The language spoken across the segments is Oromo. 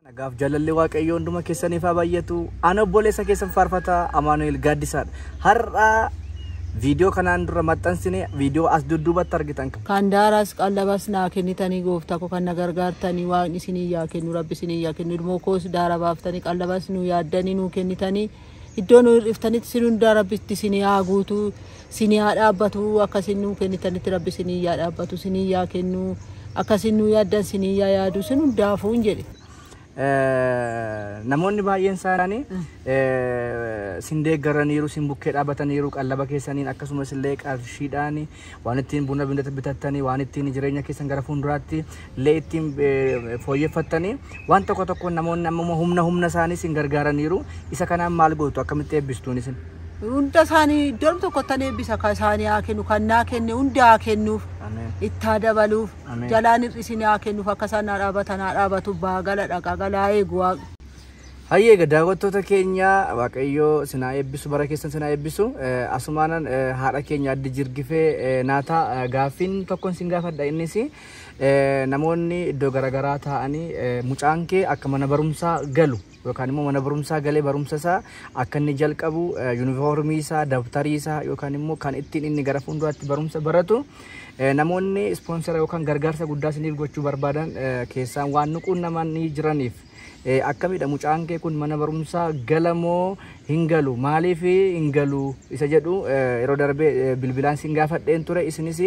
Nagaaf jaalalli Waaqayyoo hunduma keessaniif haa baay'atu. Ana obboleessa keessan faarfataa Amaanu'el Gaaddisaadha. Har'a viidiyoo kanaan dura maxxansine viidiyoo as dudduubatti argitan. Kan daaraas qallabas naa kennitanii gooftaa koo kan na gargaartanii waaqni isinii yaa kennu, rabbi isinii yaa kennu. Ilmoo koos daara baaftanii qallabas nu yaaddanii nu kennitanii iddoo nu hir'iftanitti isin hundaa rabbitti isinii haa guutu, isinii haa dhaabbatu. Akka isin nu kennitanitti rabbi isinii yaa dhaabbatu, isinii yaa kennu, akka isin nu yaaddan isinii yaa yaadu, isin hundaafuu hin jedhe. Namoonni baay'een isaanii sin deeggaraniiru, sin bukkee dhaabataniiru, qallaba keessaniin akkasumas illee qarshiidhaan waan ittiin buna bitattanii, waan ittiin jireenya keessan gara fuulduraatti illee ittiin fooyyeffattanii, waan tokko tokko namoonni amma humna isaanii sin gargaaraniiru. Isa kanaan maal gootu, akkamitti eebbistuun isin? Hunda isaanii iddoo tokkotti eebbisa, kan isaanii haa kennu, kan naa kenne hunda haa kennuuf, itti haa dabaluuf, jalaan hir'isin haa kennuuf, akka isaan naa dhaabatan haa dhaabatu, baagala dhaqa galaa eegu waaqa. Hayyee egaa daawwattoota keenya, Waaqayyoo sinaa eebbisu, bara keessan sinaa eebbisu. Asumaanan haadha keenya addi jirgifee naataa gaaffiin tokkoon sin gaafadha. Innis namoonni iddoo garaagaraa taa'anii mucaan kee akka mana barumsaa galu yookaan immoo mana barumsaa galee barumsa isaa akka inni jalqabu, yuunifoormii isaa, dabtarii isaa yookaan immoo kan ittiin inni gara fuulduraatti barumsa baratu, namoonni ispoonsara yookaan gargaarsa guddaa isiniif gochuu barbaadan keessaan waan nu quunnamanii jiraniif, akkamidha, mucaan kee kun mana barumsaa galamoo hin galu, maaliif hin galu isa jedhu yeroo darbe bilbilaan sin gaafadheen ture. Isinis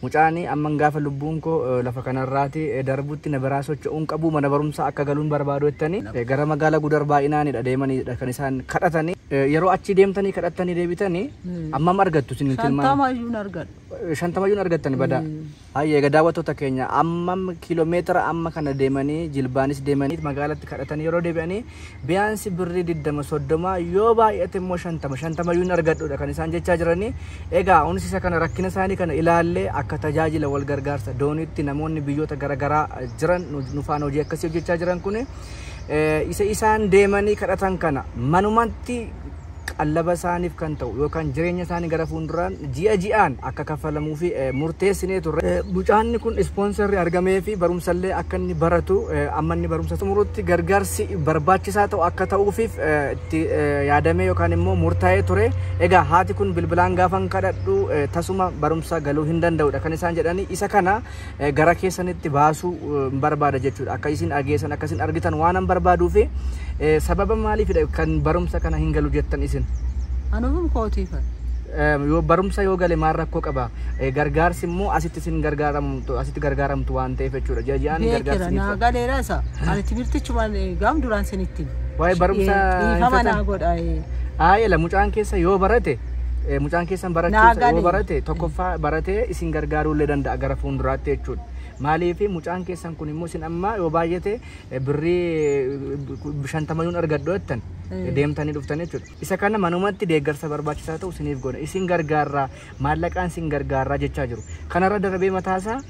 mucaan amman gaafa lubbuun koo lafa kanarraati darbutti na biraa socho'uun qabu, mana barumsaa akka galuun barbaadu jettanii gara magaalaa Gudar baay'inaanidha deemanidha kan isaan kadhatanii. Yeroo achi deemtanii kadhattanii deebitanii ammam argattu isin tilmaama? 50 iyyuu hin argadhu. 50 iyyuu argattani badaa. Hayyee egaa daawwattoota keenya, ammam kiiloomeetira amma kana deemanii, jilbaanis deemanii magaalatti kadhatanii yeroo deebi'anii biyaansi birrii 20, 30, yoo baay'ate immoo 50, 50 iyyuu hin argadhudha kan isaan jechaa jiranii. Egaa onis isa kana rakkina isaanii kana ilaallee akka tajaajila wal gargaarsa dooniitti namoonni biyyoota garaagaraa jiran nu faana hojii akkasii hojjechaa jiran kun isa isaan deemanii kadhatan kana manumatti qallaba isaaniif kan ta'u yookaan jireenya isaanii gara fuulduraan ji'a ji'aan akka kaffalamuu fi murteessinee turre. Mucaanni kun ispoonsarri argamee fi barumsallee akka inni baratu, amma inni barumsa xumurutti gargaarsi barbaachisaa ta'u akka ta'uufiif itti yaadamee yookaan immoo murtaa'ee ture. Egaa haati kun bilbilaan gaafan kadhadhu tasuma barumsa galuu hin danda'udha kan isaan jedhanii. Isa kana gara keessanitti baasuu barbaada jechuudha. Akka isin dhageessan, akka isin argitan waan an barbaaduu fi sababa maaliifidha kan barumsa kana hin galu jettan isin? Anumum kootiifan. Yoo barumsa yoo gale maal rakkoo qaba? Gargaarsi immoo asitti isin gargaaramtu, asitti gargaaramtu waan ta'eef jechuudha. Ji'a ji'aan Beekera gargaarsi naa galeera isa. Ani timirtichuma gaam duraan sinitti. Waa'ee barumsa hin Dhiifama fetan? naa godha. Aayela mucaan keessa yoo barate, mucaan keessan Naa barachuu gale. yoo barate, tokkoffaa baratee isin gargaaruu illee danda'a gara fuulduraatti jechuudha. Maaliif mucaan keessan kun immoo isin amma yoo baay'ate birrii 50 yuun argadhu jettan deemtanii dhuftan jechuudha. Isa kana manumatti deeggarsa barbaachisaa ta'u isiniif godha. Isin gargaarraa, maallaqaan isin gargaarraa jechaa jiru. Kanarra darbee mataasaa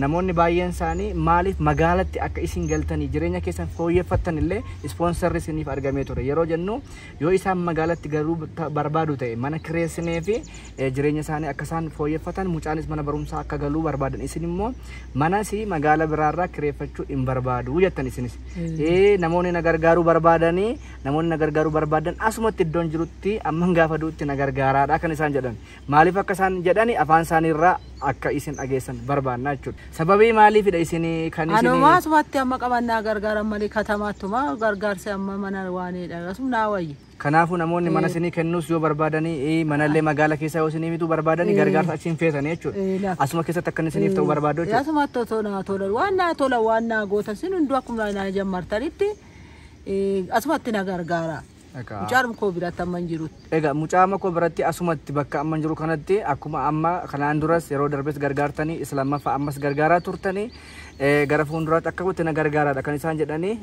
namoonni baay'een isaanii maaliif magaalatti akka isin galtanii jireenya keessan fooyyeffattan illee ispoonsarri isiniif argamee ture. Yeroo jennu yoo isaan magaalatti galuu barbaadu ta'e mana kireessinee fi jireenya isaanii akka isaan fooyyeffatan, mucaanis mana barumsaa akka galuu barbaadan, isin immoo manas magaala biraarraa kireeffachuu hin barbaadu jettan isinis. Namoonni na gargaaruu barbaadanii, namoonni na gargaaruu barbaadan asumatti iddoon jirutti amman gaafa duutti na gargaaraadha kan isaan jedhan. Maaliif akka isaan jedhani afaan isaaniirraa akka isin dhageessan barbaanna jechuudha. Sababii maaliifidha isin kan isin Anuma asumatti amma qabannaa gargaaran malee katamaattuma gargaarsi amma mana waanidha. Asum naa wayya. Kanaafuu namoonni mana isinii kennuus yoo barbaadanii, manallee magaala keessaa yoo isinii bituu barbaadanii, gargaarsa achiin feetanii jechuudha. Asuma keessatti akka inni isiniif ta'u barbaadu jechuudha. Asumatti otoo naa tola, waan naa tola, waan naa gootan sin hunduu akkuma naa jammartanitti asumatti na gargaara. Mucaan koo biratti amma hin jirutti. Egaa mucaa koo biratti asumatti bakka amma jiru kanatti akkuma amma kanaan duras yeroo darbes gargaartanii, isa lammaffaa ammas gargaaraa turtanii, gara fuulduraatti akka itti na gargaaraadha kan isaan jedhanii.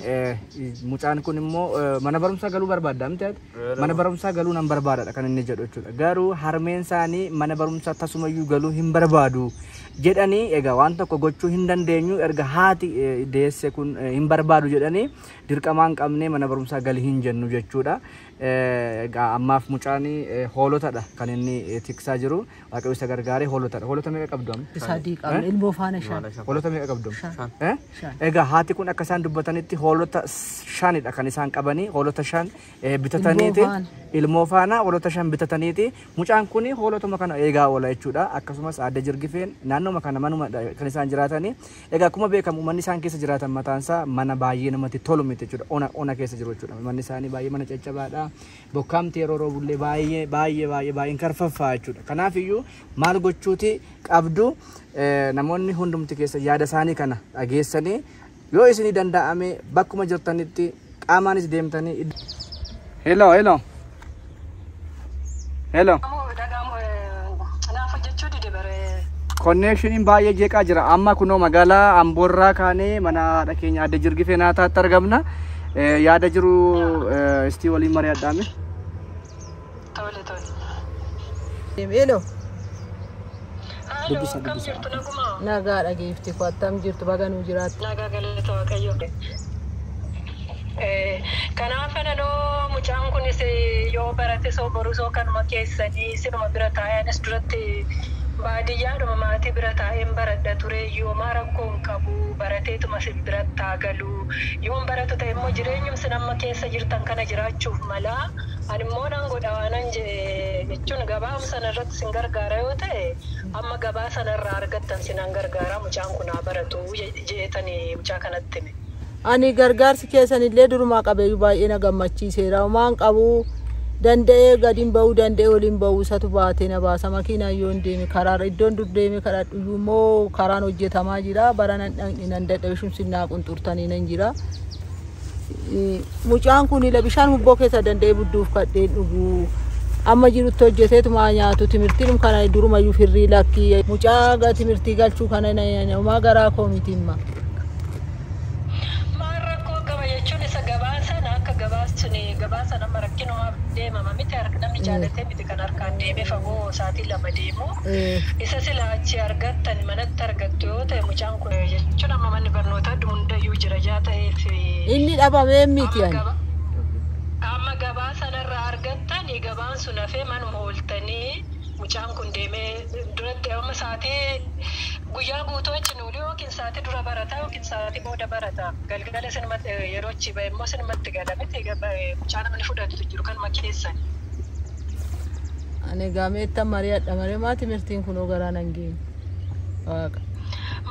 Mucaan kun immoo mana barumsaa galuu barbaadda miti ati? Mana barumsaa galuu nan barbaadadha kan inni jedhu jechuudha. Garuu harmeen isaanii mana barumsaa tasumayyuu galuu hin barbaadu. jedhanii egaa waan tokko gochuu hin dandeenyu erga haati deesse kun hin barbaadu jedhanii dirqamaan qabnee mana barumsaa gali hin jennu jechuudha. Egaa ammaaf mucaan hoolotadha kan inni tiksaa jiru. Waaqayyo isa gargaaree hoolotadha. Hoolota meeqa qabdu amma? 3 qabna ilmoo faana 5. Hoolota meeqa qabdu? Egaa haati kun akka isaan dubbatanitti hoolota 5dha kan isaan qabanii. Hoolota 5 bitataniiti. Ilmoo faana hoolota 5 bitataniiti. Mucaan kun hoolotuma kana eegaa oola jechuudha. Akkasumas aadde Jirgifeen naannoma kana manuma kan isaan jiraatanii. Egaa akkuma beekamu manni isaan keessa jiraatan mataansaa mana baay'ee namatti tolu miti jechuudha. Ona ona keessa jiru jechuudha. Manni isaanii baay'ee mana caccabaadha. Bokkaamti yeroo roobullee baay'ee baay'ee baay'ee baay'een karfaffaa jechuudha. Kanaaf iyyuu maal gochuuti qabdu namoonni hundumti keessa yaada isaanii kana dhageessanii yoo isinii danda'ame bakkuma jirtanitti qaamaanis deemtanii. Hello hello. Hello. Connectioniin baay'ee jeeqaa jira. Amma kunoo magaalaa Amboorraa kaanee mana haadha keenya aadde Jirgifee Naataatti argamna. Yaada jiru istii waliin mari'adhaame. Tole tole. Hello. Dubbisa dubbisa. Nagaa dhageefti ko attam jirtu baga nuu jiraattu. Nagaa galata Waaqayyo. Kanaaf ananoo mucaan kunis yoo barate soo boru soo kanuma keessanii sinuma bira taa'ee anis duratti baadiyyaadhuma maatii bira taa'een baradha ture yoomaa rakkoo hin qabu barateetuma sin bira taagalu yoon baratu ta'e immoo jireenyum sin amma keessa jirtan kana jiraachuuf mala ani immoo nan godha waanan jechuun gabaa sana irratti sin gargaara yoo ta'e amma gabaa sanarraa argattan sinan gargaara mucaan kun haa baratu jeetanii mucaa kanatti hime. Ani gargaarsi keessanillee durumaa qabeeyyuu baay'ee na gammachiiseera. Homaan qabu danda'ee gadiin ba'uu danda'ee waliin ba'uu isatu baatee na baasa. Makiinaan yoon deeme karaarra iddoon dur deeme kadhadhu immoo karaan hojjetamaa jira. Bara nan dhaqne nan dadhabe shumsinnaa qunxurtanii nan jira. Mucaan kun ila bishaan hubboo keessa danda'ee budduuf kadheen dhugu. Amma jirutti hojjeteetuma nyaatu timirtiin kana durumayyuu firrii lakkii. Mucaa timirtii galchuu kana homaa garaa koo miti himma. Gabaa sana rakkinumaaf deemama miti namni jaalatee miti kan harkaan deemee fagoo sa'aatii 2 deemu. Isa sila achi argattan manatti argattu yoo ta'e mucaan kun jechuun amma manni barnootaa hundayyuu jira jaa ta'eef. Inni dhabamee miti ani. Amma gabaa sanarraa argattan gabaan sun hafee manuma ooltanii mucaan kun deemee duratti amma sa'aatii guyyaa guutuu achi nuuli yookiin sa'aatii dura barataa yookiin sa'aatii booda barataa galgala sinumatti yeroo achi ba'e immoo sinumatti gala miti mucaa namni fudhatu jiru kanuma keessan. Ani gaameetta mari'adha malee maa timirtiin kunoo garaa nan geenye. Waaqa.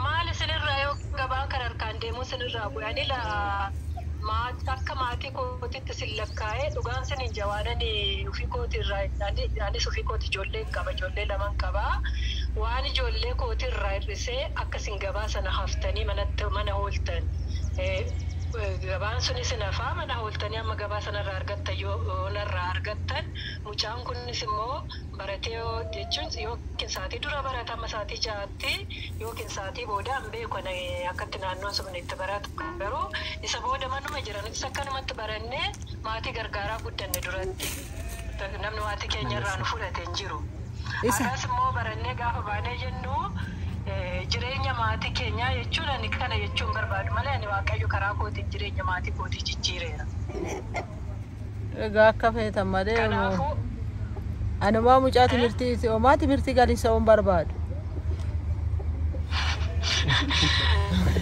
Maal isinirraa yoo gabaan kan harkaan deemuu isinirraa bu'anii akka maatii kootitti sin lakkaa'ee dhugaan sin hin jawaananii ofii kootirraa anis ofii kooti ijoollee qaba ijoollee 2 qaba. Waan ijoollee kootirraa hir'isee akka sin gabaa sana haftanii mana ooltan. Gabaan sunis hafaa mana ooltanii amma gabaa sanarraa argattan yoo narraa argattan mucaan kunis immoo baratee jechuun yookiin sa'aatii dura barata amma sa'aatii 6tti yookiin sa'aatii booda hin beeku akkatti naannoon sun itti baratu garuu isa booda manuma jiranis akkanumatti barannee maatii gargaaraa guddanne duratti namni maatii keenyarraa nu fudhate hin jiru. Akkas immoo barannee gaafa baanee jennu jireenya maatii keenyaa jechuun ani kana jechuun barbaadu malee ani Waaqayyo karaa kootiin jireenya maatii kootii jijjiireera. Egaa akka feetan malee anumaa mucaa timirtii homaa timirtii galiinsa hoon barbaadu.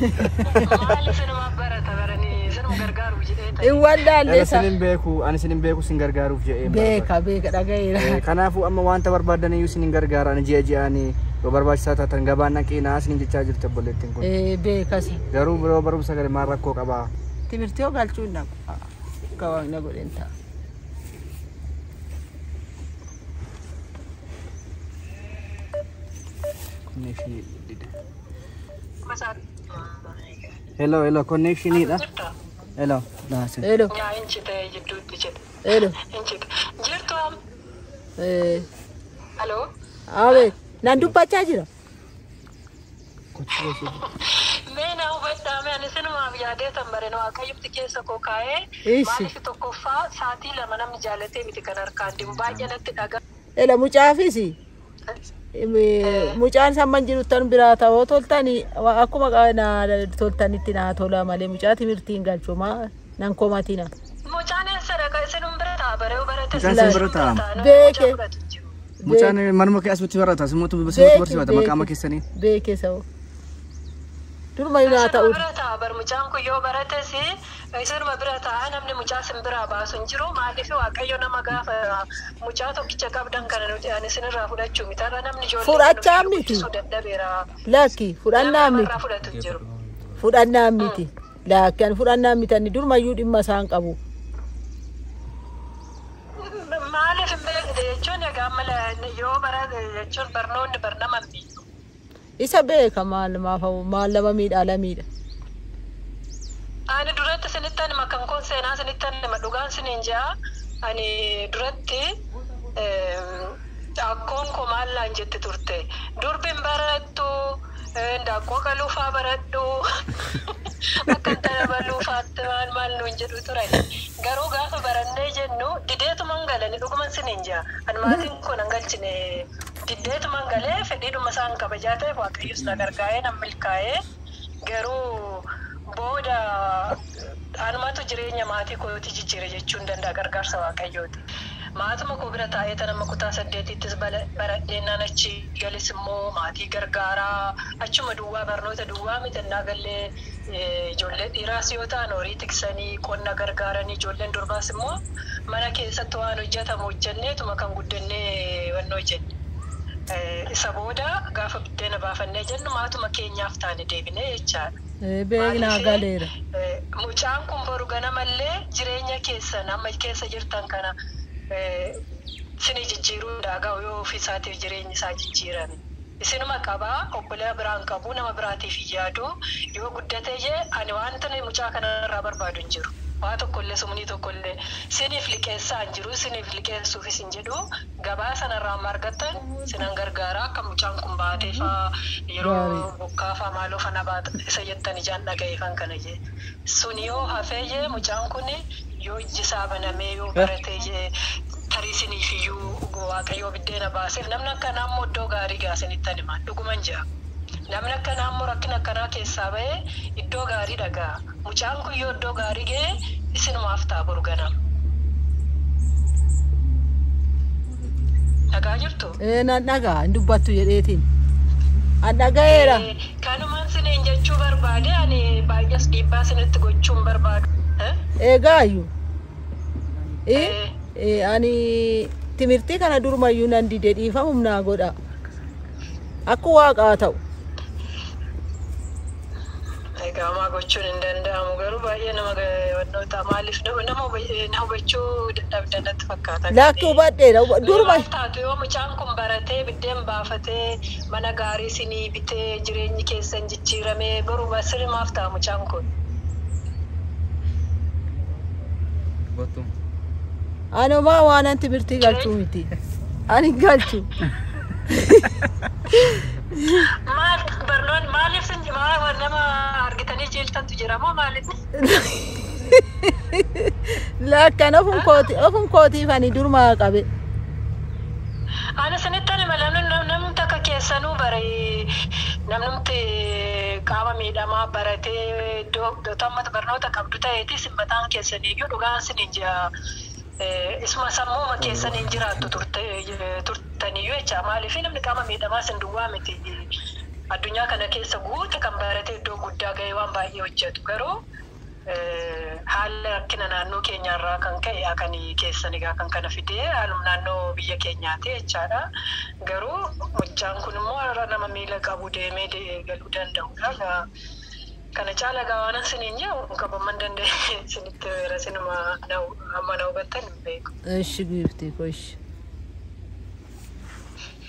Maal isinuma barata baranii isinuma gargaaruuf jedhee ta'e. Hin wallaalle isa. Ani isin hin beeku isin gargaaruuf jedhee. Beeka beeka dhagayeera. Kanaafuu amma wanta barbaadan iyyuu isin hin gargaara ani ji'a ji'aanii yoo barbaachisaa taatan gabaan dhaqiinaa isin jechaa jirti obboleettiin kun. Beekas. Garuu biroo barumsa gadi maal rakkoo qabaa? Timirtii yoo galchuu hin dhaqu. Akka waaqni godheen ta'a. Hello hello connectioniidha. Hello. Hello. Inchite jidduutti jedhe. Hello. Inchite. Jirtu am. Hello. Abeet. Nan dubbachaa jira. Mee na hubadhaa mee ani sinumaaf yaadee tan bareen Waaqayyumti keessa koo kaa'ee maaliif tokkoffaa sa'aatii 2 namni jaalatee miti kan harkaan deemu baay'ee natti dhagaa. Ela mucaafis. Mucaan samman jiruttan biraa ta'oo toltani akkuma toltanitti naa tola malee mucaa timirtiin galchumaa nan komatina. Mucaan eessa dhaqa? Isinum bira ta'a baree barate. Mucaan isin bira ta'a. Beeke. Mucaan manuma kee asumatti barata. Sumatu barsiifata maqaa keessanii. Beeke sa'o. Duruma naa ta'u. Isinuma bira ta'a bar mucaan kun yoo barates isinuma bira ta'a namni mucaa isin biraa baasu hin jiru. Maaliif Waaqayyo nama gaafa mucaa tokkicha qabdan kana nuti ani isinirraa fudhachuu miti. Har'a namni ijoollee Fudhachaa miti. dadhabeera. Lakki fudhannaa Namni miti. namarraa fudhatu hin jiru. Fudhannaa miti. Lakki ani fudhannaa miti ani durumayyuu dhimma isaan qabu. Maaliif hin beekne jechuun egaa amma yoo barate jechuun barnoonni barnama hin miidhu. Isa beeka maal maal lama miidhaa lamiidha. Ani duratti isinittan hima kan kun seenaa isinittan hima dhugaan isiniin jaa ani duratti akkoon koo maal naan jette turte durbi hin barattu daakkoo qaluufaa baradhu akka intala baluufaatti maal maal nuun jedhu turan garuu gaafa barannee jennu dideetuman galani dhuguman isiniin jaa ani maatiin koo nan galchine dideetuman galee fedhiidhuma isaan kabajaa ta'e Waaqayyos na gargaaree nan milkaa'ee garuu booda anumatu jireenya maatii kooti jijjiire jechuun danda'a gargaarsa Waaqayyooti. Maatuma koo bira taa'ee tan amma kutaa 8ttis baradheen achi galis immoo maatii gargaaraa achuma duwwaa barnoota duwwaa mitannaa gallee ijoollee dhiiraas yoo ta'an horii tiksanii qonna gargaaranii ijoolleen durbaas immoo mana keessatti waan hojjetamu hojjenneetuma kan guddannee wannoo jenne. Isa booda gaafa biddeena baafannee jennu maatuma keenyaaf taane deebinee jechaadha. Beeknaa galeera. Mucaan kun boru ganamallee jireenya keessan amma keessa jirtan kana isinii jijjiiruu danda'a yoo ofii isaatiif jireenyi isaa jijjiirame. Isinuma qabaa obbolaa biraan qabu nama biraatiif hin yaadu yoo guddatee jee ani wanta mucaa kanarraa barbaadu hin jiru. Waa tokkollee sumnii tokkollee isiniif liqeessaa hin jiru isiniif liqeessuufis hin jedhu gabaa sanarraa amma argattan sinan gargaara akka mucaan kun baatee faa yeroo bokkaa faa maaloo fana baata isa jettan ijaan dhaga'eefan kana jee. Sun yoo hafee jee mucaan kun yoo ijji isaa banamee yoo baratee jee tarii isiniif iyyuu Waaqayyoo biddeena baaseef namni akkanaa immoo iddoo gaarii ga'a isinittan hima dhuguman jira. Namni akkanaa immoo rakkina akkanaa keessaa ba'ee iddoo gaarii dhaga'a. Mucaan kun yoo iddoo gaarii ga'e isinumaaf ta'a boru ganama. Dhagaa jirtu? Nan dhagaa hin dubbattu jedheetiin. An dhaga'eera. Kanumaan isiniin jechuu barbaade ani baay'ees dhiibbaa isinitti gochuu hin barbaadu. Eegaayyuu. Ani timirtii kana durumayyuu nan dide dhiifamu naa godha. Akka waaqaa ta'u. Egaa homaa gochuun hin danda'amu garuu baay'ee nama wannoota maaliif nama hubachuu dadhabdan natti fakkaata. Lakki hubadheera duruma. Taatu yoo mucaan kun baratee biddeen baafatee mana gaarii isinii bitee jireenyi keessan jijjiiramee boru sirrimaaf ta'a mucaan kun. Ani homaa waan an timirtii galchuu miti. Ani galchu. Maal barnoonni maaliif sin maal nama argitanii jeeltantu jira moo maaliif? Lakkan ofum kootiif ani durumaa qabe. Ani isinittan hima namni takka keessanuu bare namnumti qaama miidhamaa baratee iddoo amma barnoota qabdu ta'eeti isin mataan keessaniyyuu dhugaan isiniin jira. Isuma sammuuma keessaniin jiraattu turtaniyyuu jecha maaliif namni qaama miidhamaa isin duwwaa miti. Addunyaa kana keessa guute kan baratee iddoo guddaa ga'ee waan baay'ee hojjetu garuu haala rakkina naannoo keenyaarraa kan ka'e kan keessan egaa kan kana fidee haaluma naannoo biyya keenyaati jechaadha. Garuu mucaan kun immoo har'a nama miila qabu deemee galuu danda'udha. Kana caala gaa waan isiniin jedhu qabamman danda'e isinitti weera isinuma amma na hubattan hin beeku. Ishi giiftii koo ishi.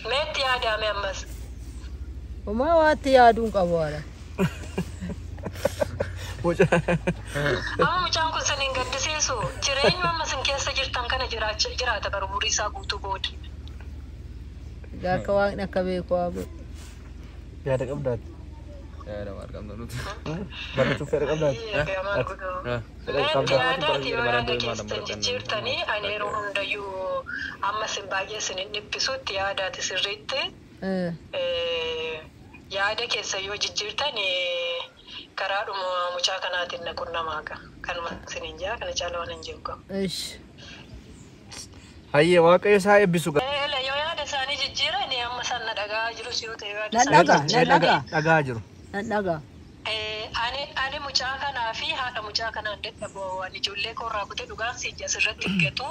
Meetti yaadame ammas? Homaa waatti yaaduun qabu haala. Amma mucaan kun siniin gaddisiisu jireenyu amma isin keessa jirtan kana jiraata bara umurii isaa guutuu booda. Akka waaqni akka beeku haa godhu. Yaada qabdaati. Yaada maal qabna nuti? Barachuu fedha qabdaati. Meetti yaadaati yoo yaada keessan jijjiirtanii ani yeroo hundayyuu amma isin baay'ee isin hin dhiphisutti yaadaati sirriitti. Yaada keessa yoo jijjiirtan karaadhuma mucaa kanaatiin na qunnamaa kanuma isiniin jaa kana caala waan hin jiru qabu. Hayyee Waaqayyo isaa eebbisu. Yoo yaada isaanii jijjiiran amma isaan na dhagaa jirus yoo ta'e yaada isaanii jijjiiran. Dhagaa jiru. Dhagaa. Ani mucaa kanaa fi haadha mucaa kanaan dadhaboo ani ijoollee koorraa kutee dhugaan si asirratti hidhatu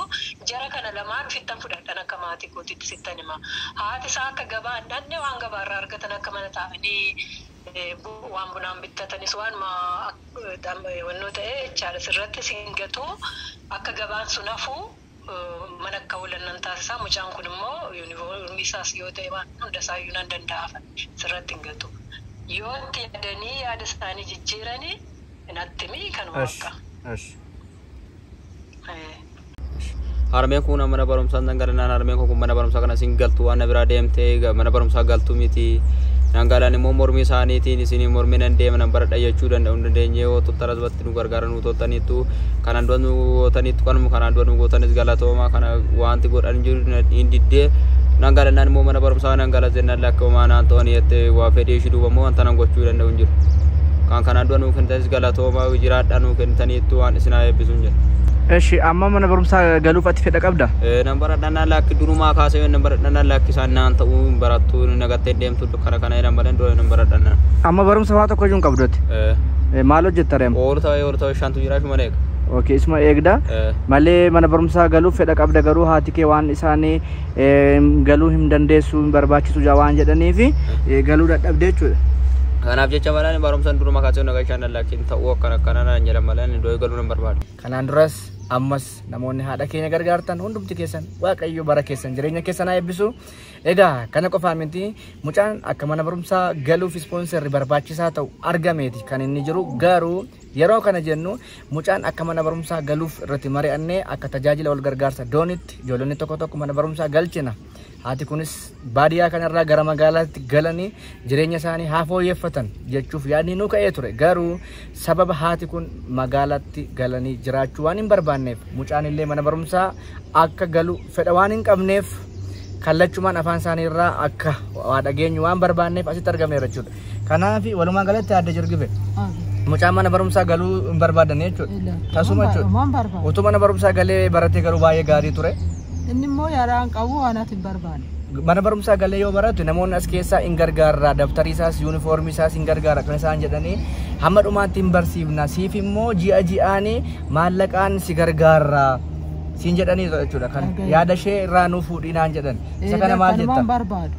jara kana lamaan ofittan fudhadhan akka maatii kootiitti sittan hima. Haati isaa akka gabaa hin dhanne waan gabaarraa argatan akka mana taa'anii waan bunaan bittatanis waan wannoo ta'e jechaadha sirratti si hin gatu akka gabaan sun hafu mana akka oolan nan taasisaa mucaan kun immoo yuunifoormii isaas yoo ta'e waan hunda isaayyuu nan danda'afa sirratti hin gatu. Yoo itti yaadanii yaada isaanii jijjiiranii natti mii kanuma akka. Harmeen kun mana barumsaa dhangala'aan harmeen kun mana barumsaa kana isin galtu waan biraa deemtee mana barumsaa galtu miti. Dhangala'aan immoo mormii isaaniitiin isin mormii nan deema nan baradha jechuu danda'u hin dandeenye yoo tottara asirratti nu gargaara nu tottaniittu kanaan dura nu gootaniittu kanuma kanaan dura nu gootanis galatooma kana wanti godhan jiru hin diddee. Dhangala'aan immoo mana barumsaa dhangala'aa jennaan lakkoofama naan ta'anii jettee waa fedhii ishii duuba immoo wanta nan gochuu danda'u hin jiru. Kan kanaan dura nu kennitanis galatooma jiraadha nu kennitaniittu waan isin haa eebbisuun jedha. Eshi amma mana barumsaa galuuf ati fedha qabda? Nan baradhannaa lakki durumaa kaasee nan baradhannaa lakki isaan naan ta'uu hin barattu nagattee deemtu kana kana jedhan malee dura nan baradhannaa. Amma barumsa waa tokko iyyuu hin qabdu ati? Maal hojjetta reema? Oolu ta'ee shantu jira ishuma eega. Okay, isuma eegda. Malee mana barumsaa galuuf fedha qabda garuu haati kee waan isaanii galuu hin dandeessu hin barbaachisu waan jedhaniif galuu dadhabde jechuudha. Kanaaf jecha malee barumsaan duruma kaasee nagaa ishaan lakkiin ta'uu akkana akkana naan jedhan malee iddoo galuu nan barbaada. Kanaan duras ammas namoonni haadha keenya gargaartan hundumti keessan Waaqayyo bara keessan jireenya keessan haa eebbisu. Egaa kana qofaa miti mucaan akka mana barumsaa galuuf ispoonserri barbaachisaa ta'u argameeti kan inni jiru garuu yeroo kana jennu mucaan akka mana barumsaa galuuf irratti mari'annee akka tajaajila wal gargaarsa doonitti ijoollonni tokko tokko mana barumsaa galchina. Haati kunis baadiyyaa kanarraa gara magaalaatti galanii jireenya isaanii haa fooyyeffatan jechuuf yaadni nu ka'ee ture. Garuu sababa haati kun magaalaatti galanii jiraachuu waan hin barbaanneef mucaan illee mana barumsaa akka galu fedha waan hin qabneef kallachumaan afaan isaanii irraa akka waa dhageenyu waan barbaanneef asitti argamneera jechuudha. Kanaaf walumaa galatti adda jirgife. Mucaan mana barumsaa galuu hin barbaadan jechuudha. Tasuma jechuudha. Utuu mana barumsaa galee baratee garuu baay'ee gaarii ture. Inni immoo yaraan qabu waan ati hin barbaanne. Mana barumsaa galee yoo baratu namoonni as keessaa hin gargaarra dabtarii isaas yuunifoormii isaas hin gargaara kan isaan jedhanii hamma dhumaatti hin barsiifna siif immoo ji'a ji'aanii maallaqaan si gargaarra siin jedhanii jechuudha kan yaada ishee irraa nuu fuudhinaan jedhan. Isa kana maal jetta? Barbaadu.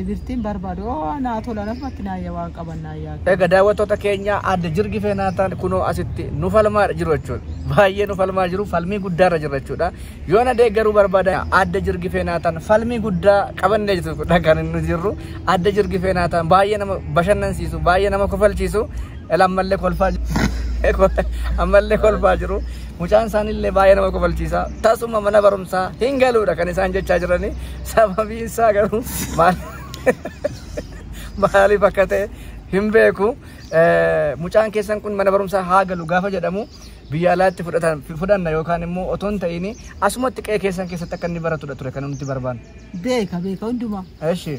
Tibirtiin barbaadu oo naa tola nafatti naayya waan qaban naayyaa. Egaa daawwattoota keenya adda jirgi feenaa ta'an kunoo asitti nu falmaa jiru jechuudha. Baay'ee nu falmaa jiru falmii guddaarra jira jechuudha. Yoo na deeggaruu barbaada adda jirgi feenaa ta'an falmii guddaa qabannee jirtu kan inni jirru adda jirgi feenaa ta'an baay'ee nama bashannansiisu baay'ee nama kofalchiisu ammallee kolfaa jiru. Ammallee kolfaa jiru. Mucaan isaaniillee baay'ee nama kofalchiisa. Tasuma mana barumsaa hin galuudha kan isaan jechaa jirani. Sababiin isaa garuu maal maaliif akka ta'e hin beeku. Mucaan keessan kun mana barumsaa haa galu gaafa jedhamu biyya alaatti fudhanna yookaan immoo otoo hin ta'in asumatti qe'ee keessan keessatti akka inni baratudha ture kan nuti barbaannu. Beeka beeka hundumaa. Eshi.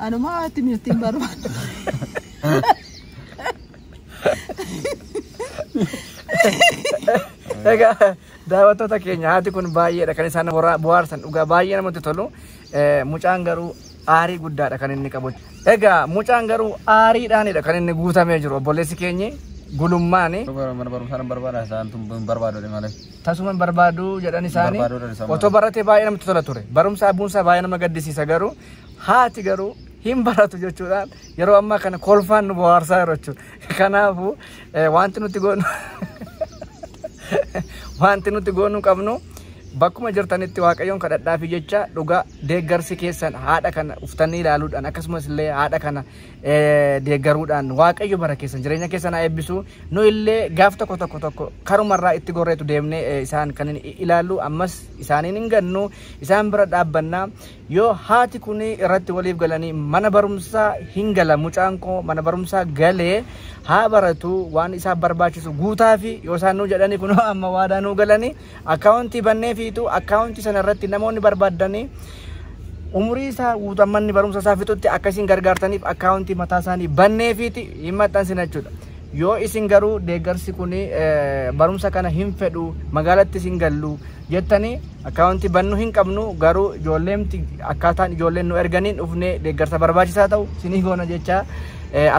Anumaa timirtiin barbaadu. Egaa daawwattoota keenya haati kun baay'eedha kan isaan bohaarsan dhugaa baay'ee namatti tolu. Mucaan garuu aarii guddaadha kan inni qabu. Egaa mucaan garuu aariidhaanidha kan inni guutamee jiru obboleessi keenyi gulummaani. Mana barumsaa nan barbaada isaan tun hin barbaadu malee. Tasuma hin barbaadu jedhan isaanii otoo baratee baay'ee namatti tola ture. Barumsa abuunsaa baay'ee nama gaddisiisa garuu haati garuu hin baratu jechuudhaan yeroo ammaa kana kolfaan nu bohaarsaa jiru jechuudha. Kanaafuu wanti nuti goonu qabnu bakkuma jirtanitti Waaqayyoon kadhadhaafi jecha dhugaa deeggarsi keessan haadha kana uftanii ilaaluudhaan akkasumas illee haadha kana deeggaruudhaan Waaqayyo bara keessan jireenya keessan haa eebbisu. Nu illee gaaf tokko tokko tokko karumarraa itti gorreetu deemnee isaan kan ilaallu ammas isaaniin hin gannu isaan bira dhaabbannaa. Yoo haati kun irratti waliif galanii mana barumsaa hin gala mucaan koo mana barumsaa galee haa baratu waan isaaf barbaachisu guutaa fi yoo isaan nuu jedhanii kunoo amma waadaa nuu galanii akkaawuntii bannee fiitu akkaawuntii sana irratti namoonni barbaadanii Umurii isaa guutuu manni barumsa isaa fixutti akkasiin gargaartaniif akkaawuntii mataa isaanii banneefiiti hin maxxansina jechuudha. Yoo isin garuu deeggarsi kun barumsa kana hin fedhu magaalatti isin gallu jettanii akkaawuntii bannu hin qabnu garuu ijoolleemti akkaataan ijoolleen nu erganiin dhufnee deeggarsa barbaachisaa ta'u isinii goona jecha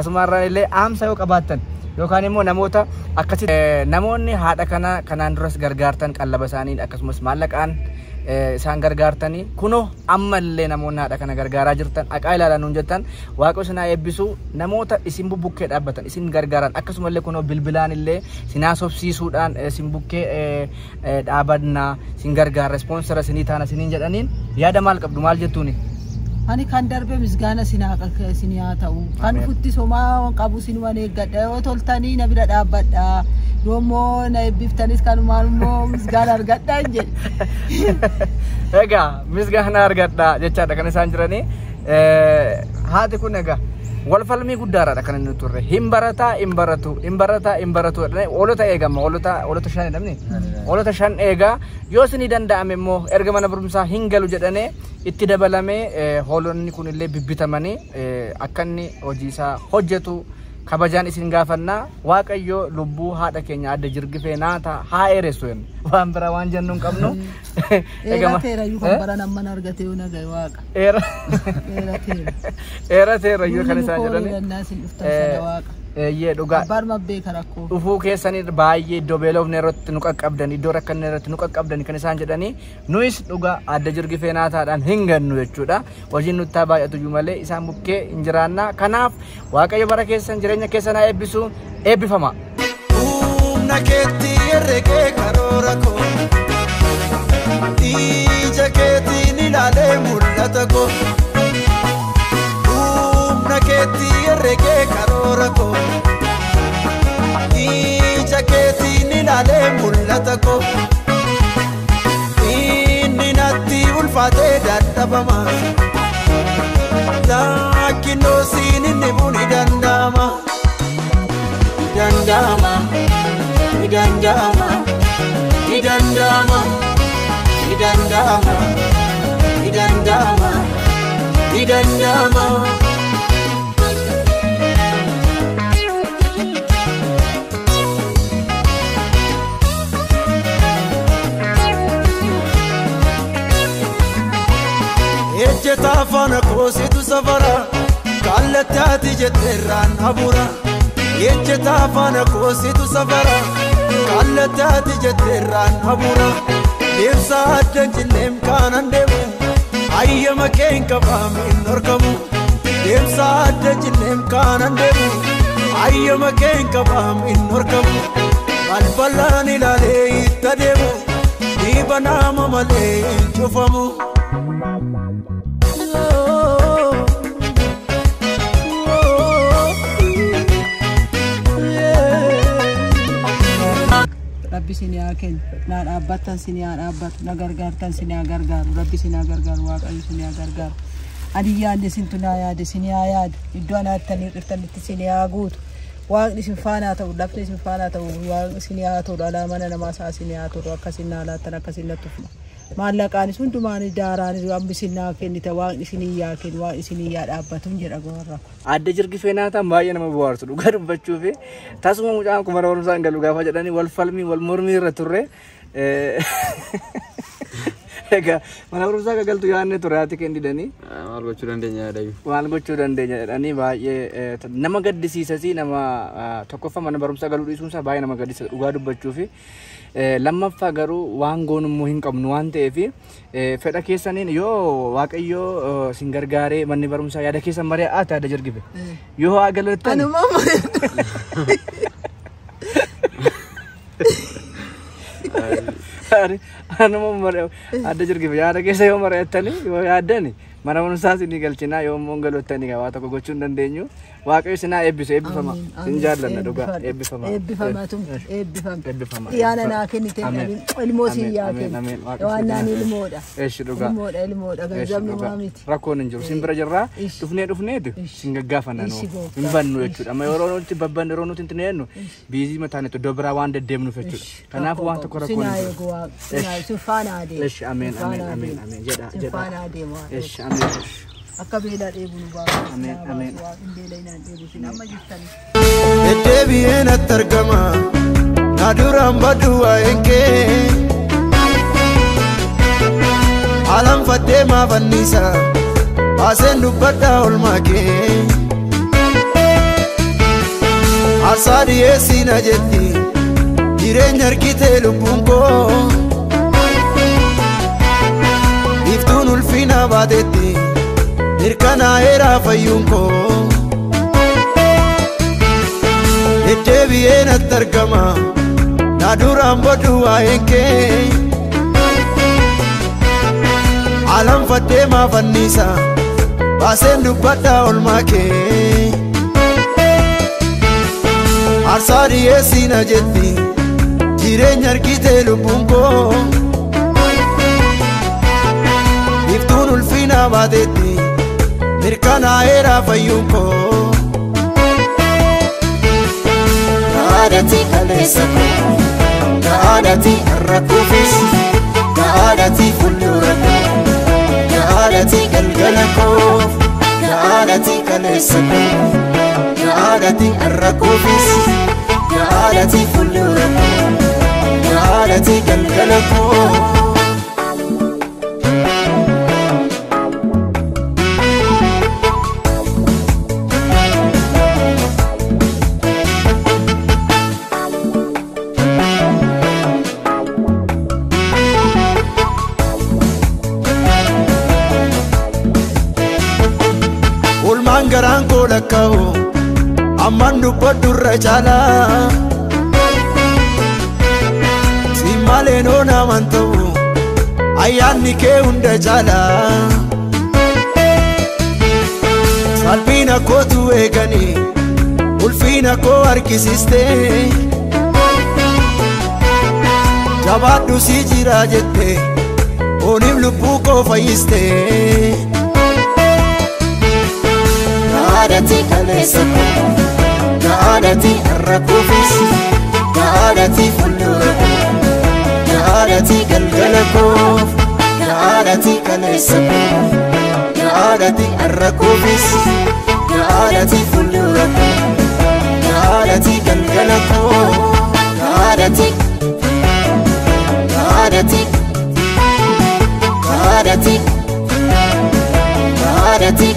asumarraan illee aamsa yoo qabaattan yookaan immoo namoota akkasi namoonni haadha kana kanaan duras gargaartan qallaba isaanii akkasumas maallaqaan isaan gargaartanii kunoo ammallee namoonni haadha kana gargaaraa jirtan aqaa ilaalaa nuun jettan waaqa isin haa eebbisu namoota isin bubbukkee dhaabbatan isin gargaaran akkasumallee kunoo bilbilaan illee isin haasofsiisuudhaan isin bukkee dhaabannaa isin gargaara ispoonsara isinii taana isiniin jedhaniin yaada maal qabdu maal jettuuni? Ani kan darbe misgaana isin haa ta'u. Kan dhufutti somaa qabu sinuman eeggadha. Yoo toltanii na bira dhaabbadha. Yoommoo na eebbiftanis kanumaan immoo misgaana argadha hin jedhe. Egaa misgaana argadha jechaadha kan isaan jiranii. Haati kun egaa wal falmii guddaadha kan inni turre. Hin barataa hin baratu hin barataa hin baratu hoolota eegama hoolota shan jedhamni. Hoolota shan eegaa yoo isinii danda'ame immoo erga mana barumsaa hin galu jedhanii itti dabalamee hoolonni kun illee bibbitamanii akka inni hojii isaa hojjetu kabajaan isin gaafannaa waaqayyo lubbuu haadha keenya adda jirgifee naata haa eressu jenna waan biraa waan jennu hin qabnu. Dheerateera iyyuu kan baran amman argate yoo nagaye waaqa. Dheerateera iyyuu kan isaan jedhani. Eeyyee dhugaa. Abbaan mabbee rakkoo. Dhufuu keessanii baay'ee iddoo beelofne irratti nu qaqqabdan iddoo rakkanne irratti nu qaqqabdan kan isaan jedhanii nuyis dhugaa adda jirgifee naataadhaan hin gannu jechuudha. Hojiin nutti haa baay'atu iyyuu malee isaan bukkee hin jiraannaa. Kanaaf waaqayyo bara keessan jireenya keessan haa eebbisu eebbifama. Humna keetti herregee karoora koo ija keetiin ilaalee mul'ata koo. Humna keetti herregee karoora koo ija keetiin ilaalee mul'ata koo inni natti ulfaatee dadhabama lakkinoo siin inni buni danda'ama danda'ama danda'ama danda'ama danda'ama danda'ama danda'ama. Ejjeta afaan koositu safara kallattii jetteerraan habura. Ejjeta afaan koositu safara kallattii jetteerraan habura. Deemsa adda jilleem kanan deemu ayyama keen qabaame hin dhorkamu. Deemsa adda jilleem kanan deemu ayyama keen qabaame hin dhorkamu. Balbalaan ilaalee itti adeemu dhiiba nama malee hin cufamu. Rabbi isin haa kennu na dhaabbattan isin haa dhaabbatu na gargaartan isin haa gargaaru rabbi isin haa gargaaru waaqayyo isin haa gargaaru ani yaadne isintu naa yaade isin haa yaadu iddoo anaattanii hir'iftanitti isin haa guutu waaqni isin faanaa ta'u lafni isin faanaa ta'u waaqni isin haa ta'u dhalaa mana namaa isaa isin haa ta'u akkasin naa laattan akkasin na tufma maallaqaanis hundumaan daaraanis amma isin naa kennite waaqni isin yaa kennu waaqni isin yaa dhaabbatuun jedha goorra. Adda jirgifee naataan baay'ee nama bohaarsu dhugaa dubbachuuf tasuma mucaan kun mana barumsaa hin galu gaafa jedhanii wal falmii wal mormii irra turre. Egaa mana barumsaa akka galtu yaadne ture haati keenya didanii. Maal gochuu dandeenya yaadayu. Maal gochuu dandeenya jedhanii baay'ee nama gaddisiisas nama tokkoffaa mana barumsaa galuu dhiisuunsaa baay'ee nama gaddisiisa dhugaa dubbachuuf. Lammaffaa garuu waan goonummoo hin qabnu waan ta'eef fedha keessaniin yoo waaqayyo isin gargaaree manni barumsaa yaada keessan mari'aate adda jirgife yoo haa galattan. Anuma adda jirgife yaada keessa yoo mari'attanii yoo yaaddani mana barumsaa isinii galchinaa yoo immoo hin galottanii waa tokko gochuu hin dandeenyu waaqayyo isin haa eebbisu eebbifama isin jaallanna dhugaa eebbifama. Eebbifamatu eebbifama. Dhiyaana naa kennite ilmoo siin yaa kennu waan naan ilmoodha. Eeshi dhugaa. Ilmoodha ilmoodha ganzabni maa miti. Rakkoon hin jiru isin bira jirraa dhufnee dhufneetu isin gaggaafanna nu hin bannu jechuudha amma yeroo nuti babbannu yeroo nuti hin jennu biizii mataan iddoo biraa waan deddeemnuuf jechuudha kanaaf waan tokko rakkoon hin jiru. Sin faana adeema. Eeshi ameen ameen ameen ameen jedha jedha. Sin faana adeema. Eeshi. Ameen. Akka beelaa dheebu nu baasu. Ameen, ameen. Hin beela hin dheebusin amma jirtani. Deddeebi'ee natti argama na duraan baddu waa'een kee alanfadhee maaf anniisa baaseen dubbadhaa olmaa kee aarsaa dhiyeessii na jetti jireenya harkitee lubbuun koo iftuun ulfina baatetti mirkanaa'eera fayyuun koo. Deddeebi'ee natti argama na duraan baddu waa'een kee alanfadhee maaf anniisa baaseen dubbadhaa olmaa kee aarsaa dhiyeessii na jetti jireenya harkitee lubbuun koo iftuun ulfina baatetti mirkanaa'eera fayyuun koo. Gaadhati kaleessa koo, gaadhati har'a kuufis, gaadhati fuuldura koo, gaadhati galgala koo, gaadhati kaleessa koo, gaadhati har'a kuufis, gaadhati fuuldura koo, gaadhati galgala koo. Olmaan garaan koo lakkaa'u ammaan dubbadhu irra caalaa si malee noo naman ta'u ayyaanni kee hunda caalaa salphina kootu eeganii ulfina koo harkisiste jabaadhu si jira jette ooniif lubbuu koo fayyiste. Gaadhati kaleessa koo, gaadhati har'a kuufis, gaadhati fuuldura koo, gaadhati galgala koo, gaadhati kaleessa koo, gaadhati har'a kuufis, gaadhati fuuldura koo, gaadhati galgala koo, gaadhati, gaadhati, gaadhati, gaadhati.